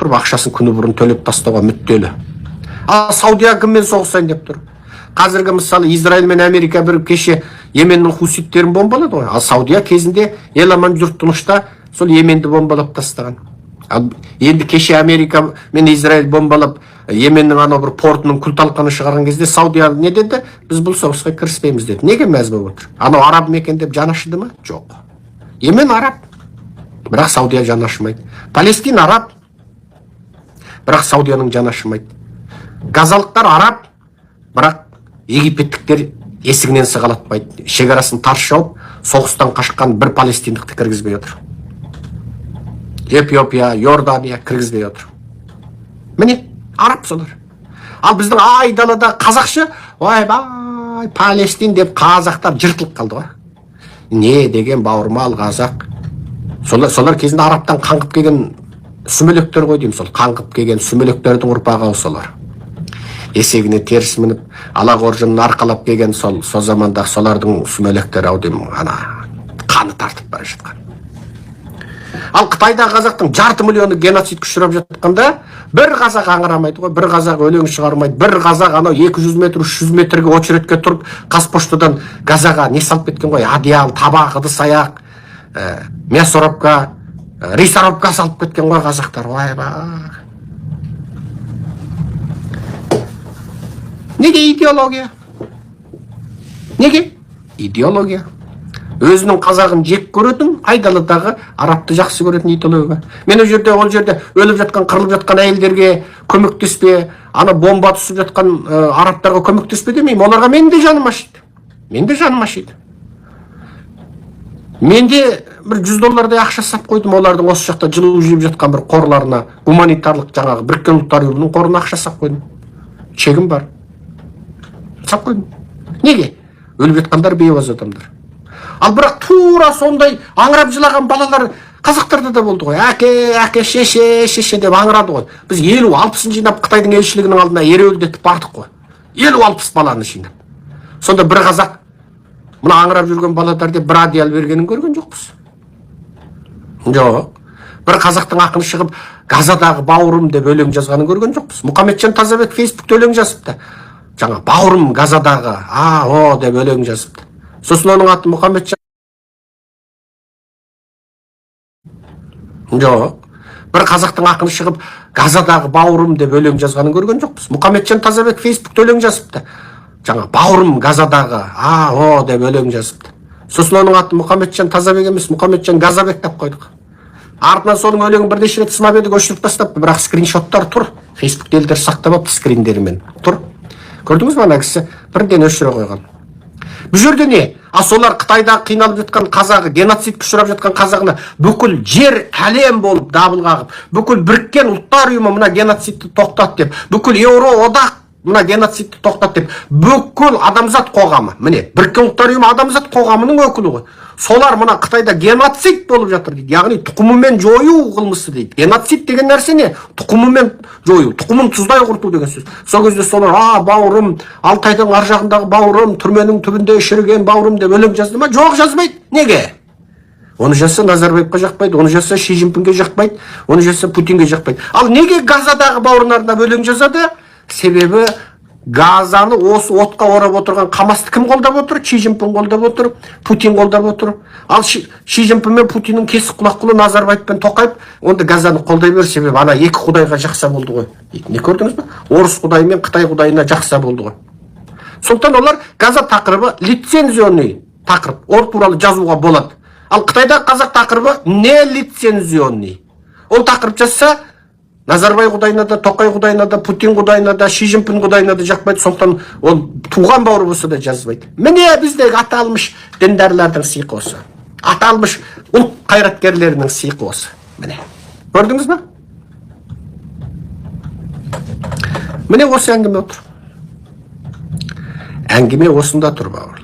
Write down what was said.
отырып, ақшасын күні бұрын төлеп тастауға мүдделі. Ал Саудия кіммен соғысайын деп тұр? Қазіргі, мысалы, Израиль мен Америка бірігіп кеше Йеменнің хуситтерін бомбалады ғой. Ал Саудия кезінде ел аман, жұрт тынышта сол Йеменді бомбалап тастаған. Ал енді кеше Америка мен Израиль бомбалап, Йеменнің анау бір портының күл талқанын шығарған кезде Саудия не деді? Біз бұл соғысқа кіріспейміз деді. Неге мәз болып отыр? Анау араб мекен деп жаны ашыды ма? Жоқ. Йемен араб, бірақ Саудия жаны ашымайды. Палестина араб, бірақ Саудияның жаны ашымайды. Газалықтар араб, бірақ египеттіктер есігінен сығалатпайды. Шекарасын тарс жауып, соғыстан қашқан бір палестиндікті кіргізбей отыр. Эфиопия, Иордания кіргізбей отыр. Міне, араб солар. Ал біздің айдалада қазақша ойбай, Палестин деп қазақтар жыртылып қалды ғой. Не деген бауырмал қазақ. Солар кезінде арабтан қаңғып келген сүмелектер ғой деймін, сол қаңғып келген сүмелектердің ұрпағы ау солар. Есегіне теріс мініп, ала қоржынын арқалап келген сол замандағы солардың сүмелектері ау деймін, ана қаны тартып бара жатқан. Ал Қытайдағы қазақтың жарты миллионы геноцидке ұшырап жатқанда бір қазақ аңырамайды ғой, бір қазақ өлең шығармайды, бір қазақ анау 200 метр, 300 метрге очередке тұрып, Қазпоштадан Газаға не салып кеткен ғой, одеял, табақ, ыдыс аяқ, мясорубка, рисорубка салып кеткен ғой қазақтар. Ойбай. Неге идеология? Неге? Идеология. Өзінің қазағын жек көретін, айдаладағы арабты жақсы көретін идеология. Мен ол жерде өліп жатқан, қырылып жатқан әйелдерге көмектеспе, ана бомба түсіп жатқан арабтарға көмектеспе демеймін. Оларға мен де жаным ашиды. Мен де жаным ашиды. Мен де бір 100 доллардай ақша сап қойдым олардың осы жақта жылу жеп жатқан бір қорларына, гуманитарлық жаңағы Біріккен Ұлттар Ұйымының қорына ақша сап қойдым. Чегім бар. Сап қойдым. Неге? Өліп жатқандар бейуаз адамдар. Ал бірақ тура сондай аңырап жылаған балалар қазақтарда да болды ғой. Әке, әке, шеше, шеше деп аңырады ғой. Біз 50-60-ын жинап Қытайдың елшілігінің алдына ереуілдетіп бардық қой. 50-60 баланы жинап. Сонда бір қазақ мына аңырап жүрген балалар деп бір одеял бергенін көрген жоқпыз. Жоқ. Бір қазақтың ақыны шығып Газадағы бауырым деп өлең жазғанын көрген жоқпыз. Мұхамеджан Тазабек Фейсбукте өлең жазыпты. Жаңа бауырым Газадағы, а, о деп өлең жазыпты. Сосын оның аты Мұхамеджан. Жоқ. Бір қазақтың ақыны шығып Газадағы бауырым деп өлең жазғанын көрген жоқпыз. Мұхамеджан Тазабек Фейсбукте өлең жазыпты. Жаңа бауырым Газадағы, а, о деп өлең жазыпты. Сосын оның аты Мұхамеджан Тазабек емес, Мұхамеджан Газабек деп қойдық. Артынан соның өлеңін бірнеше рет сынап едік, өшіріп тастапты, бірақ скриншоттар тұр. Фейсбукте елдер сақтап алыпты скриндерімен. Тұр. Көрдіңіз бе, ана кісі бірден өшіре қойған. Бұл жерде не? А солар Қытайда қиналып жатқан қазағы, геноцидке ұшырап жатқан қазағына бүкіл жер әлем болып дабыл қағып, бүкіл Біріккен Ұлттар Ұйымы мына геноцидті тоқтат деп, бүкіл Еуроодақ мына геноцидті тоқтат деп, бүкіл адамзат қоғамы, міне, Біріккен Ұлттар Ұйымы адамзат қоғамының өкілі ғой. Солар мына Қытайда геноцид болып жатыр дейді, яғни тұқымымен жою қылмысы дейді. Геноцид деген нәрсе не? Тұқымымен жою, тұқымын тұздай құрту деген сөз. Сол кезде солар, а, бауырым, Алтайдың ар жағындағы бауырым, түрменің түбінде шіріген бауырым деп өлең жазды ма? Жоқ, жазбайды. Неге? Оны жазса Назарбаевқа жақпайды, оны жазса Ши Цзиньпинге жақпайды, оны жазса Путинге жақпайды. Ал неге Газадағы бауырына арнап өлең жазады? Себебі Газаны осы отқа орап отырған Хамасты кім қолдап отыр? Ши Цзиньпин қолдап отыр, Путин қолдап отыр. Ал Ши Цзиньпин мен Путиннің кесік құлақ құлы Назарбаев пен Тоқаев онда Газаны қолдай бер, себебі ана екі құдайға жақса болды ғой дейді. Не, көрдіңіз бе? Орыс құдайы мен Қытай құдайына жақса болды ғой. Сондықтан олар Газа тақырыбы лицензионный тақырып, ол туралы жазуға болады. Ал Қытайдағы қазақ тақырыбы не лицензионный. Ол тақырып жазса Назарбаев құдайына да, Тоқай құдайына да, Путин құдайына да, Ши Цзиньпин құдайына да жақпайды. Сондықтан ол туған бауыры болса да жазбайды. Міне, біздегі аталмыш діндарлардың сиқы осы. Аталмыш ұлт қайраткерлерінің сиқы осы. Міне. Көрдіңіз ба? Міне, осы әңгіме отыр. Әңгіме осында тұр, бауырлар.